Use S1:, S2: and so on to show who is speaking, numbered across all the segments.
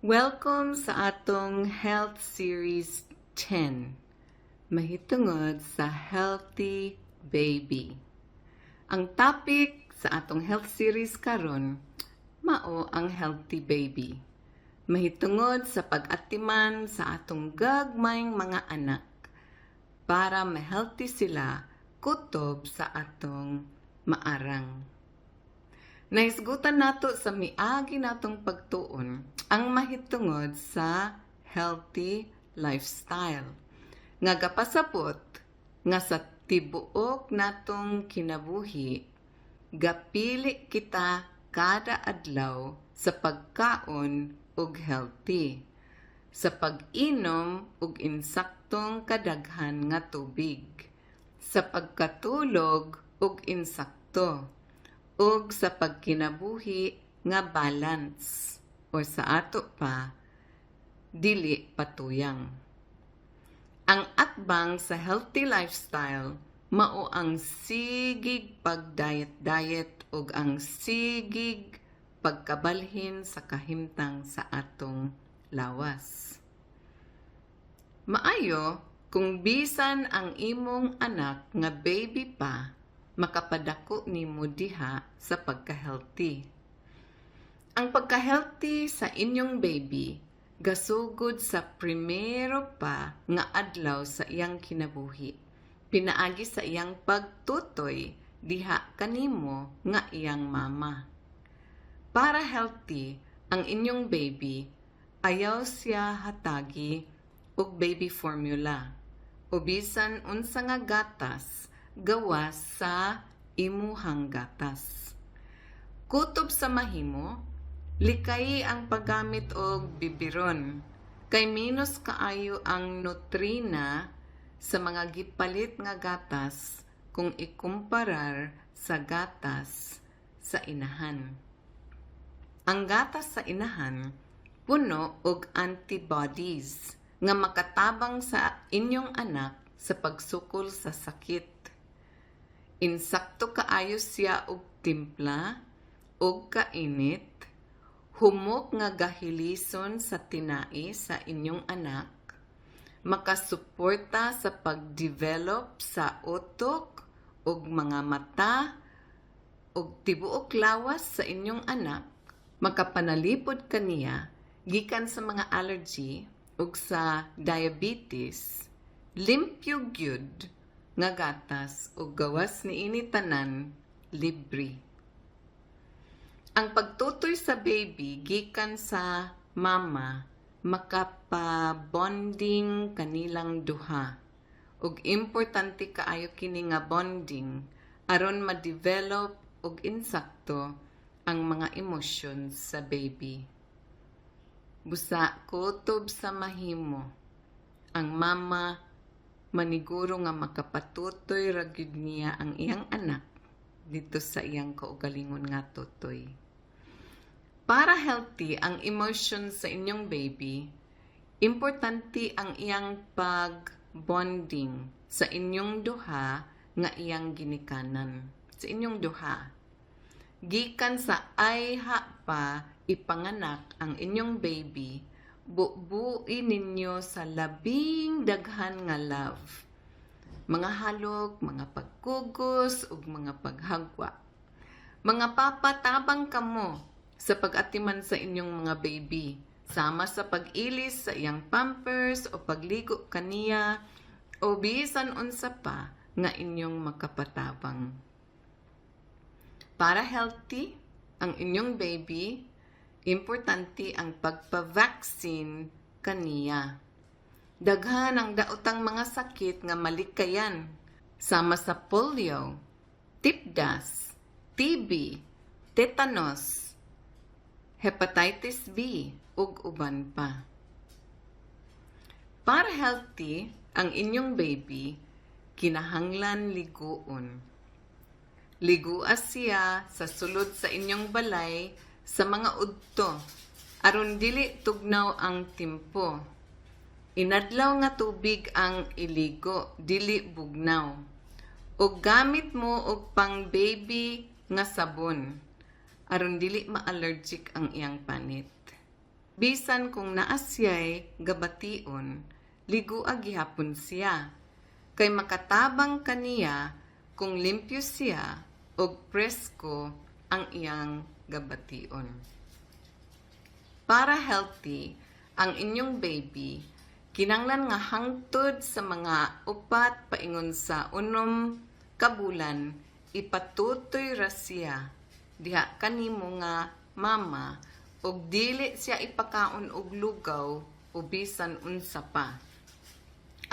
S1: Welcome sa atong Health Series 10 mahitungod sa Healthy Baby. Ang topic sa atong health series karon mao ang healthy baby, mahitungod sa pag-atiman sa atong gagmayng mga anak para ma-healthy sila kutob sa atong maarang. Nahisgutan nato sa miagi natong pagtuon ang mahitungod sa healthy lifestyle nga gapasabot nga sa tibuok natong kinabuhi, gapili kita kada adlaw sa pagkaon og healthy, sa pag-inom og insaktong kadaghan nga tubig, sa pagkatulog og insakto, ug sa pagkinabuhi nga balance o sa ato pa, dili patuyang. Ang atbang sa healthy lifestyle mao ang sigig pag-diet-diet ug ang sigig pagkabalhin sa kahimtang sa atong lawas. Maayo kung bisan ang imong anak nga baby pa, makapadako nimo diha sa pagka-healthy. Ang pagka-healthy sa inyong baby gasugod sa primero pa nga adlaw sa iyang kinabuhi, pinaagi sa iyang pagtutoy diha kanimo nga iyang mama. Para healthy ang inyong baby, ayaw siya hatagi og baby formula o bisan unsa nga gatas gawas sa imuhang gatas. Kutob sa mahimo, likay ang paggamit og bibiron kay minus kaayo ang nutrina sa mga gipalit nga gatas kung ikumparar sa gatas sa inahan. Ang gatas sa inahan puno og antibodies nga makatabang sa inyong anak sa pagsukol sa sakit. Insakto kaayo siya og timpla ug kainit, humok nga gahilison sa tinai sa inyong anak, makasuporta sa pag-develop sa utok ug mga mata ug tibuok lawas sa inyong anak, makapanalipod kaniya gikan sa mga allergy ug sa diabetes, limpyo gyud nga gatas ug gawas niini tanan, libre. Ang pagtutoy sa baby gikan sa mama makapa-bonding kanilang duha ug importante kaayo kini nga bonding aron ma-develop og insakto ang mga emosyon sa baby. Busa kutob sa mahimo, ang mama maniguro nga makapatutoy ra gyud niya ang iyang anak didto sa iyang kaugalingon nga tutoy. Para healthy ang emotions sa inyong baby, importante ang iyang pag-bonding sa inyong duha nga iyang ginikanan. Sa inyong duha. Gikan sa ayha pa ipanganak ang inyong baby, bubuin ninyo sa labing daghan nga love. Mga halok, mga pagkugos, ug mga paghagwa. Mga papa, tabang kamo sa pag-atiman sa inyong mga baby, sama sa pag-ilis sa iyang pampers o pagligo kaniya o bisan unsa pa nga inyong makapatabang. Para healthy ang inyong baby, importante ang pagpa-vaccine kaniya. Daghan ang daotang mga sakit nga malikayan, sama sa polio, tipdas, TB, tetanus, hepatitis B ug uban pa. Para healthy ang inyong baby, kinahanglan liguon. Ligua siya sa sulod sa inyong balay sa mga udto aron dili tugnaw ang timpo. Inadlaw nga tubig ang iligo, dili bugnaw. Ug gamit mo og pang baby nga sabon aron dili ma-allergic ang iyang panit. Bisan kung naa siya'y gabation, ligua gihapon siya. Kay makatabang kaniya kung limpyo siya ug presko ang iyang gabation. Para healthy ang inyong baby, kinanglan nga hangtod sa mga 4 paingon sa 6 ka bulan, ipatutoy ra siya diha kanimo nga mama ug dili siya ipakaon og lugaw o bisan unsa pa.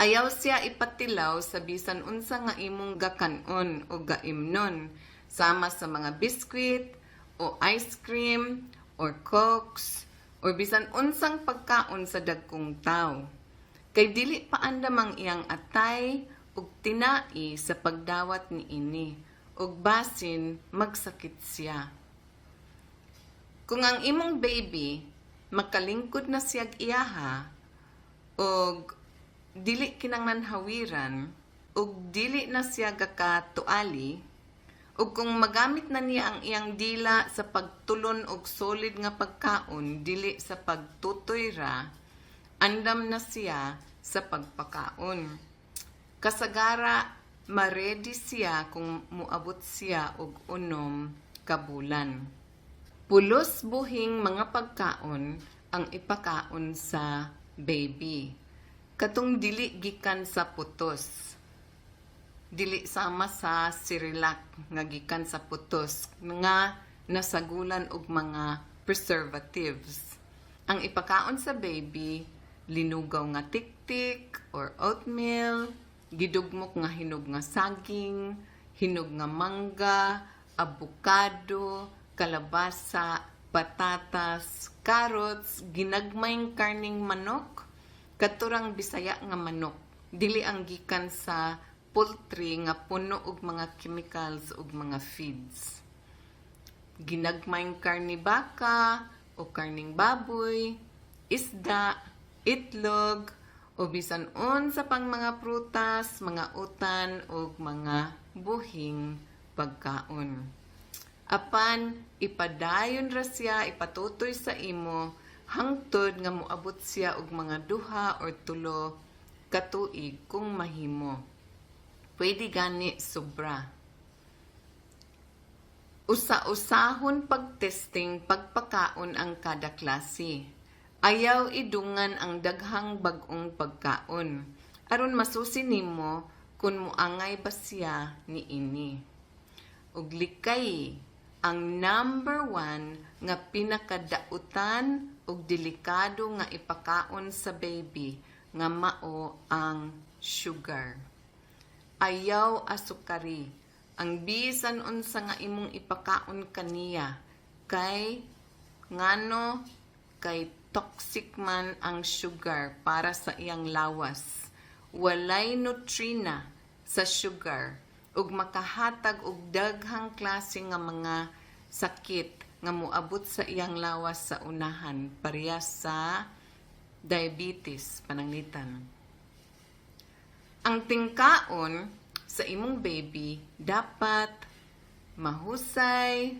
S1: Ayaw siya ipatilaw sa bisan unsa nga imong gakan-on o gaimnon, sama sa mga biskwit o ice cream or Cokes or bisan unsang pagkaon sa dagkong tawo. Kay dili pa andam ang iyang atay ug tinai sa pagdawat niini ug basin magsakit siya. Kung ang imong baby makalingkod na siyag iyaha ug dili kinanglan hawiran ug dili na siya gakatuali, ug kung magamit na niya ang iyang dila sa pagtulon og solid nga pagkaon, dili sa pagtutoy ra, andam na siya sa pagpakaon. Kasagara ma-ready siya kung muabot siya og 6 ka bulan. Pulos buhing mga pagkaon ang ipakaon sa baby. Katong dili gikan sa putos. Dili sama sa Cerelac nga gikan sa putos nga nasagulan og mga preservatives. Ang ipakaon sa baby, linugaw nga tiktik or oatmeal, gidugmok nga hinog nga saging, hinog nga mangga, abukado, kalabasa, patatas, carrots, ginagmayng karning manok, katurang Bisaya nga manok, dili ang gikan sa poultry nga puno og mga chemicals ug mga feeds. Ginagmayng karne baka o karning baboy, isda, itlog, o bisan unsa pang mga prutas, mga utan ug mga buhing pagkaon. Apan ipadayon ra siya ipatutoy sa imo hangtod nga moabot siya og mga 2 or 3 ka tuig kung mahimo. Pwede gani sobra. Usa-usahon pagtesting pagpakaon ang kada klase. Ayaw idungan ang daghang bag-ong pagkaon aron masusi nimo kung moangay ba siya niini. Ug likay, ang number one nga pinakadautan ug delikado nga ipakaon sa baby nga mao ang sugar. Ayaw asukari ang bisan unsa nga imong ipakaon kaniya, kay ngano kay toxic man ang sugar para sa iyang lawas. Walay nutrina sa sugar ug makahatag og daghang klase nga mga sakit nga moabot sa iyang lawas sa unahan, parehas sa diabetes pananglitan. Ang tingkaon sa imong baby dapat mahusay,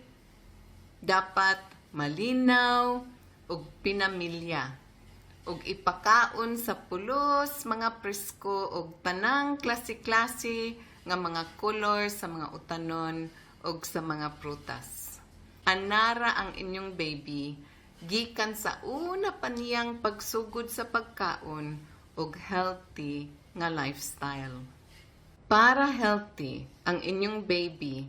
S1: dapat malinaw ug pinamilya ug ipakaon sa pulos mga presko ug tanang klase-klase nga mga color sa mga utanon ug sa mga prutas. Anara ang inyong baby gikan sa una pa niyang pagsugod sa pagkaon ug healthy nga lifestyle. Para healthy ang inyong baby,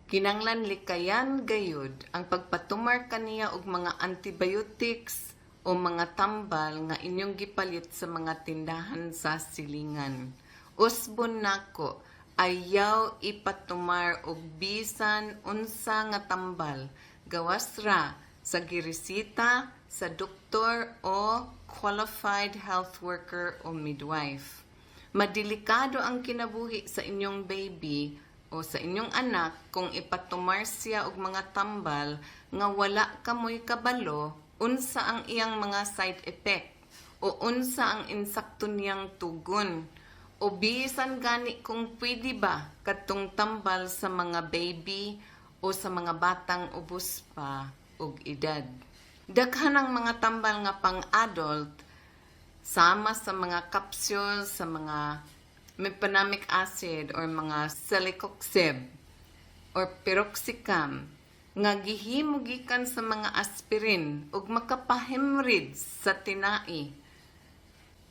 S1: kinanglan likayan gayud ang pagpatumar kaniya og mga antibiotics o mga tambal nga inyong gipalit sa mga tindahan sa silingan. Usbon nako, ayaw ipatumar og bisan unsa nga tambal gawas ra sa giresita sa doktor o qualified health worker o midwife. Madelikado ang kinabuhi sa inyong baby o sa inyong anak kung ipatumar siya og mga tambal nga wala kamoy kabalo unsa ang iyang mga side effect o unsa ang insakto niyang tugon o bisan gani kung pwede ba kadtong tambal sa mga baby o sa mga batang ubos pa og edad. Daghan ang mga tambal nga pang-adult sama sa mga capsules, sa mga mefenamic acid or mga celecoxib or piroxicam nga gihimo gikan sa mga aspirin ug makapahemorrhage sa tinai.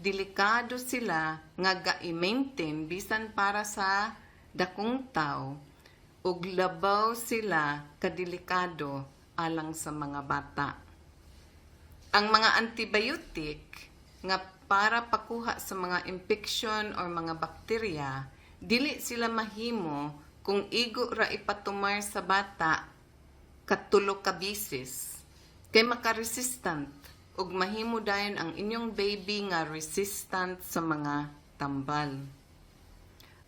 S1: Delikado sila nga ga-i-maintain bisan para sa dakong tao ug labaw sila kadelikado alang sa mga bata. Ang mga antibiotic nga para pakuha sa mga infection or mga bakterya, dili sila mahimo kung igo ra ipatumar sa bata katulo ka bisis. Kay maka-resistant ug mahimo dayon ang inyong baby nga resistant sa mga tambal.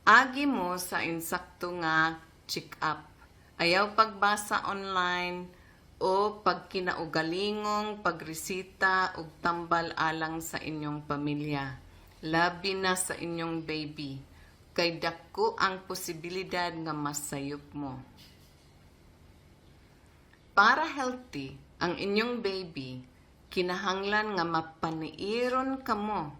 S1: Agi mo sa insakto nga check-up. Ayaw pagbasa online o pagkinaugalingong pagresita og tambal alang sa inyong pamilya. Labi na sa inyong baby kay dako ang posibilidad nga masayop mo. Para healthy ang inyong baby, kinahanglan nga mapaniiron kamo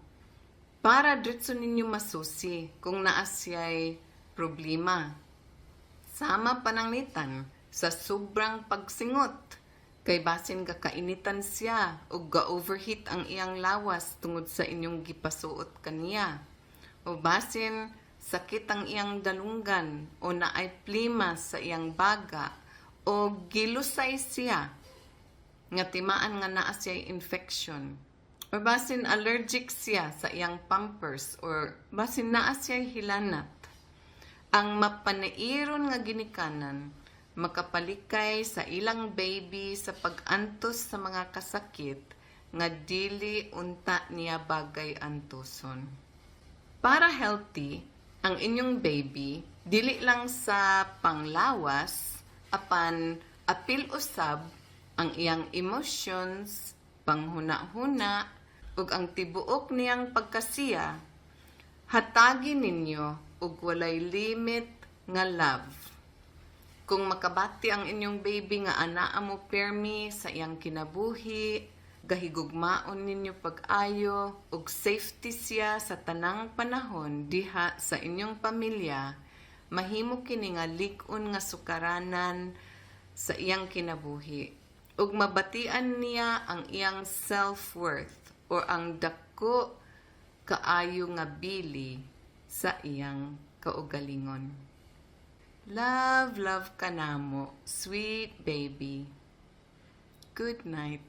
S1: para diretso ninyo masusi kung naa siya'y problema. Sama pananglitan sa sobrang pagsingot kay basin gakainitan siya ug ga-overheat ang iyang lawas tungod sa inyong gipasuot kaniya. O basin sakit ang iyang dalunggan o naay plima sa iyang baga o gilusay siya nga timaan nga naa siya'y infection. Or basin allergic siya sa iyang Pampers or basin naa siya'y hilanat. Ang mapanairon nga ginikanan makapalikay sa ilang baby sa pag-antos sa mga kasakit nga dili unta niya bagay antoson. Para healthy ang inyong baby, dili lang sa panglawas, apan apil usab ang iyang emotions, panghuna-huna, ug ang tibuok niyang pagkasiya, hatagi ninyo og walay limit nga love. Kung makabati ang inyong baby nga anaa mo permi sa iyang kinabuhi, gahigugmaon ninyo pag-ayo ug safety siya sa tanang panahon diha sa inyong pamilya, mahimo kini nga lig-on nga sukaranan sa iyang kinabuhi ug mabatian niya ang iyang self-worth or ang dako kaayo nga bili sa iyang kaugalingon. Love, love ka namo, sweet baby. Good night.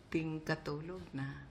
S1: Ting katulog na.